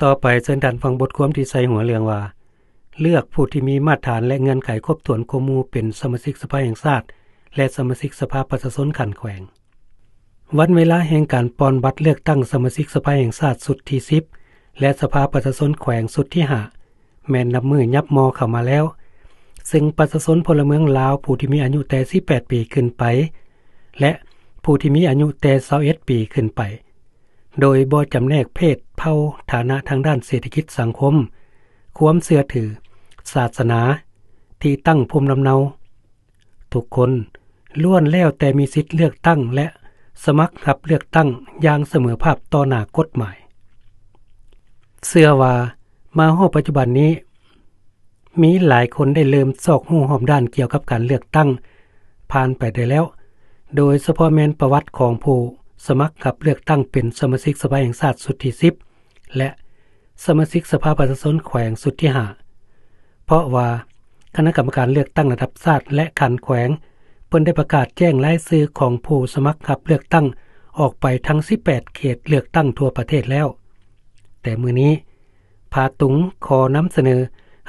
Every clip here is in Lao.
ຕໍ່ໄປເຊີນທ່ານຟັງບົດຄວາມທີ່ໃສ່ຫົວເລື່ອງວ່າ ເລືອກຜູ້ທີ່ມີມາດຖານ ແລະ ເງື່ອນໄຂຄົບຖ້ວນກວ່າໝູ່ເປັນສະມາຊິກສະພາແຫ່ງຊາດ ແລະ ສະມາຊິກສະພາປະຊາຊົນຂັ້ນແຂວງ. ວັນເວລາແຫ່ງການປ່ອນບັດເລືອກຕັ້ງສະມາຊິກສະພາແຫ່ງຊາດຊຸດທີສິບ ແລະ ສະພາປະຊາຊົນແຂວງຊຸດທີຫ້າ ແມ່ນນັບມື້ຫຍັບມໍ່ເຂົ້າມາແລ້ວ, ເຊິ່ງປະຊາຊົນພົນລະເມືອງລາວຜູ້ທີ່ມີອາຍຸແຕ່ສິບແປດປີຂຶ້ນໄປ ແລະ ຜູ້ທີ່ມີອາຍຸແຕ່ຊາວເອັດປີຂຶ້ນໄປ ໂດຍບໍ່ຈຳແນກເພດ, ເຜົ່າ, ຖານະທາງດ້ານເສດຖະກິດສັງຄົມ, ຄວາມເຊື່ອຖື, ສາສະໜາ, ທີ່ຕັ້ງພູມລຳເນົາ, ທຸກຄົນລ້ວນແລ້ວແຕ່ມີສິດເລືອກຕັ້ງ ແລະ ສະໝັກຮັບເລືອກຕັ້ງຢ່າງສະເໝີພາບຕໍ່ໜ້າກົດໝາຍ. ເຊື່ອວ່າມາຮອດປັດຈຸບັນນີ້ ມີຫຼາຍຄົນໄດ້ເລີ່ມຊອກຮູ້ຮອບດ້ານກ່ຽວກັບການເລືອກຕັ້ງຜ່ານໄປໄດ້ແລ້ວ, ໂດຍສະເພາະແມ່ນປະຫວັດຂອງຜູ້ສະໝັກຮັບເລືອກຕັ້ງເປັນສະມາຊິກສະພາແຫ່ງຊາດຊຸດທີສິບ ແລະ ສະມາຊິກສະພາປະຊາຊົນແຂວງຊຸດທີຫ້າ ເພາະວ່າຄະນະກຳມະການເລືອກຕັ້ງລະດັບຊາດ ແລະ ຂັ້ນແຂວງ ເພິ່ນໄດ້ປະກາດແຈ້ງລາຍຊື່ຂອງຜູ້ສະໝັກຮັບເລືອກຕັ້ງອອກໄປທັງສິບແປດເຂດເລືອກຕັ້ງທົ່ວປະເທດແລ້ວ. ແຕ່ມື້ນີ້ ພາຕຸງຂໍນຳສະເໜີ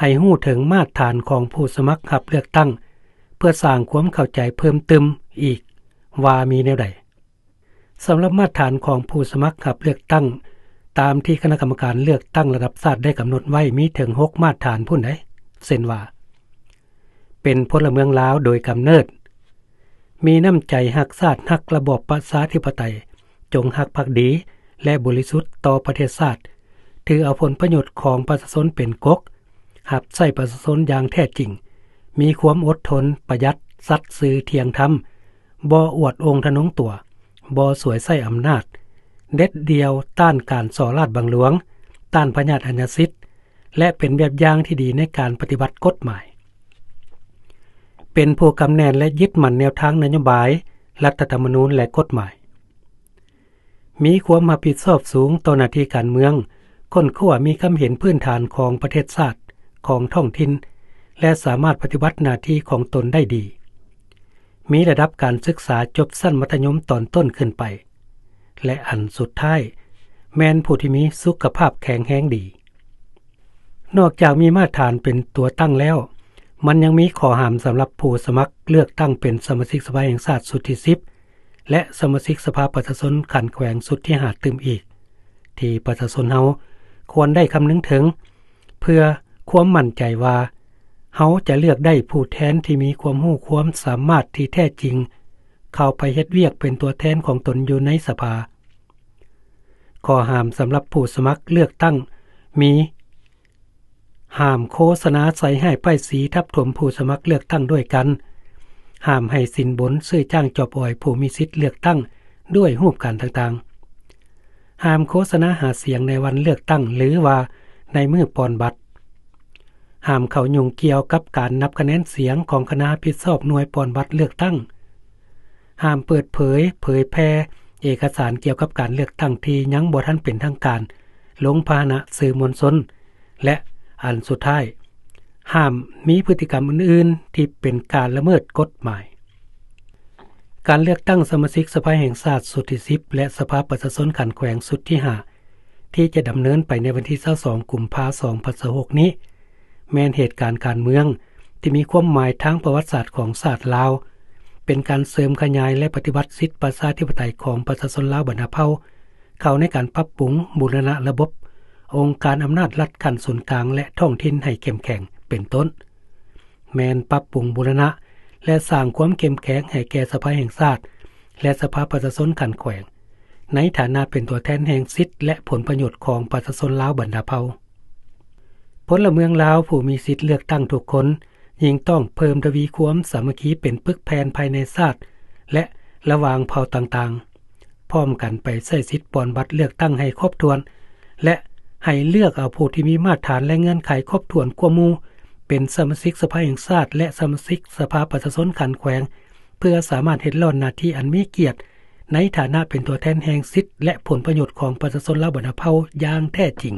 ໃຫ້ຮູ້ເຖິງມາດຖານຂອງຜູ້ສະໝັກຮັບເລືອກຕັ້ງ ເພື່ອສ້າງຄວາມເຂົ້າໃຈເພີ່ມຕື່ມອີກວ່າມີແນວໃດ. ສຳລັບມາດຖານຂອງຜູ້ສະໝັກຮັບເລືອກຕັ້ງ ຕາມທີ່ຄະນະກຳມະການເລືອກຕັ້ງລະດັບຊາດໄດ້ກຳນົດໄວ້ມີເຖິງຫົກມາດຖານພຸ້ນໃດ໋ ເຊັ່ນວ່າ ເປັນພົນລະເມືອງລາວໂດຍກຳເນີດ, ມີນ້ຳໃຈຮັກຊາດ, ຮັກລະບອບປະຊາທິປະໄຕ, ຈົງຮັກພັກດີ ແລະ ບໍລິສຸດຕໍ່ປະເທດຊາດ, ຖືເອົາຜົນປະໂຫຍດຂອງປະຊາຊົນເປັນກົກ, ຮັບໃຊ້ປະຊາຊົນຢ່າງແທ້ຈິງ, ມີຄວາມອົດທົນ, ປະຢັດ, ສັດຊື່, ທ່ຽງທຳ, ບໍ່ອວດອົງທະນົງຕົວ, ບໍ່ສວຍໃຊ້ອຳນາດ, ເດັດດ່ຽວຕ້ານການສໍ້ລາດບັງຫຼວງ, ຕ້ານພະຍາດອາຍາສິດ ແລະ ເປັນແບບຢ່າງທີ່ດີໃນການປະຕິບັດກົດໝາຍ. ເປັນຜູ້ກຳແໜ້ນ ແລະ ຍຶດໝັ້ນແນວທາງນະໂຍບາຍ, ລັດຖະທຳມະນູນ ແລະ ກົດໝາຍ. ມີຄວາມຮັບຜິດຊອບສູງຕໍ່ໜ້າທີ່ການເມືອງ, ຄົ້ນຄວ້າມີຄຳເຫັນພື້ນຖານຂອງປະເທດຊາດ, ຂອງທ້ອງຖິ່ນ ແລະ ສາມາດປະຕິບັດໜ້າທີ່ຂອງຕົນໄດ້ດີ. ມີລະດັບການສຶກສາຈົບຊັ້ນມັດທະຍົມຕອນຕົ້ນຂຶ້ນໄປ ແລະ ອັນສຸດທ້າຍ ແມ່ນຜູ້ທີ່ມີສຸຂະພາບແຂງແຮງດີ. ນອກຈາກມີມາດຖານເປັນຕົວຕັ້ງແລ້ວ, ມັນຍັງມີຂໍ້ຫ້າມສຳລັບຜູ້ສະໝັກເລືອກຕັ້ງເປັນສະມາຊິກສະພາແຫ່ງຊາດຊຸດທີສິບ ແລະ ສະມາຊິກສະພາປະຊາຊົນຂັ້ນແຂວງຊຸດທີຫ້າຕື່ມອີກ ທີ່ປະຊາຊົນເຮົາຄວນໄດ້ຄຳນຶງເຖິງ ເພື່ອຄວາມໝັ້ນໃຈວ່າ ເຮົາຈະເລືອກໄດ້ຜູ້ແທນທີ່ມີຄວາມຮູ້ຄວາມສາມາດທີ່ແທ້ຈິງ ເຂົ້າໄປເຮັດວຽກເປັນຕົວແທນຂອງຕົນຢູ່ໃນສະພາ. ຂໍ້ຫ້າມສຳລັບຜູ້ສະໝັກເລືອກຕັ້ງມີ ຫ້າມໂຄສະນາໃສ່ຮ້າຍປ້າຍສີທັບຖົມຜູ້ສະໝັກເລືອກຕັ້ງດ້ວຍກັນ, ຫ້າມໃຫ້ສິນບົນຊື້ຈ້າງຈອບອອຍຜູ້ມີສິດເລືອກຕັ້ງດ້ວຍຮູບການຕ່າງໆ, ຫ້າມໂຄສະນາຫາສຽງໃນວັນເລືອກຕັ້ງ ຫຼື ວ່າໃນມື້ປ່ອນບັດ, ຫ້າມເຂົ້າຫຍຸ້ງກ່ຽວກັບການນັບຄະແນນສຽງຂອງຄະນະຮັບຜິດຊອບໜ່ວຍປ່ອນບັດເລືອກຕັ້ງ, ຫ້າມເປີດເຜີຍ, ເຜີຍແຜ່ເອກະສານກ່ຽວກັບການເລືອກຕັ້ງທີ່ຍັງບໍ່ທັນເປັນທາງການ ລົງພາຫະນະສື່ມວນຊົນ ແລະ ອັນສຸດທ້າຍ, ຫ້າມມີພຶດຕິກຳອື່ນໆທີ່ເປັນການລະເມີດກົດໝາຍ. ການເລືອກຕັ້ງສະມາຊິກສະພາແຫ່ງຊາດຊຸດທີສິບ ແລະ ສະພາປະຊາຊົນຂັ້ນແຂວງຊຸດທີຫ້າ ທີ່ຈະດຳເນີນໄປໃນວັນທີຊາວສອງ ກຸມພາ ສອງພັນຊາວຫົກນີ້ ແມ່ນເຫດການການເມືອງທີ່ມີຄວາມໝາຍທາງປະຫວັດສາດຂອງຊາດລາວ, ເປັນການເສີມຂະຫຍາຍ ແລະ ປະຕິບັດສິດປະຊາທິປະໄຕຂອງປະຊາຊົນລາວບັນດາເຜົ່າ ເຂົ້າໃນການປັບປຸງບູລະນະລະບົບອົງການອຳນາດລັດຂັ້ນສູນກາງ ແລະ ທ້ອງຖິ່ນໃຫ້ເຂັ້ມແຂງ ເປັນຕົ້ນ ແມ່ນປັບປຸງບູລະນະ ແລະ ສ້າງຄວາມເຂັ້ມແຂງໃຫ້ແກ່ສະພາແຫ່ງຊາດ ແລະ ສະພາປະຊາຊົນຂັ້ນແຂວງ ໃນຖານະເປັນຕົວແທນແຫ່ງສິດ ແລະ ຜົນປະໂຫຍດຂອງປະຊາຊົນລາວບັນດາເຜົ່າ. ພົນລະເມືອງລາວຜູ້ມີສິດເລືອກຕັ້ງທຸກຄົນ ຍິ່ງຕ້ອງເພີ່ມທະວີຄວາມສາມັກຄີເປັນປຶກແຜ່ນພາຍໃນຊາດ ແລະ ລະຫວ່າງເຜົ່າຕ່າງໆ, ພ້ອມກັນໄປໃຊ້ສິດປ່ອນບັດເລືອກຕັ້ງໃຫ້ຄົບຖ້ວນ ແລະ ໃຫ້ເລືອກເອົາຜູ້ທີ່ມີມາດຖານ ແລະ ເງື່ອນໄຂຄົບຖ້ວນກວ່າໝູ່ ເປັນສະມາຊິກສະພາແຫ່ງຊາດ ແລະ ສະມາຊິກສະພາປະຊາຊົນຂັ້ນແຂວງ ເພື່ອສາມາດເຮັດລ້ອນໜ້າທີ່ອັນມີກຽດ ໃນຖານະເປັນຕົວແທນແຫ່ງສິດ ແລະ ຜົນປະໂຫຍດຂອງປະຊາຊົນລາວບັນດາເຜົ່າຢ່າງແທ້ຈິງ.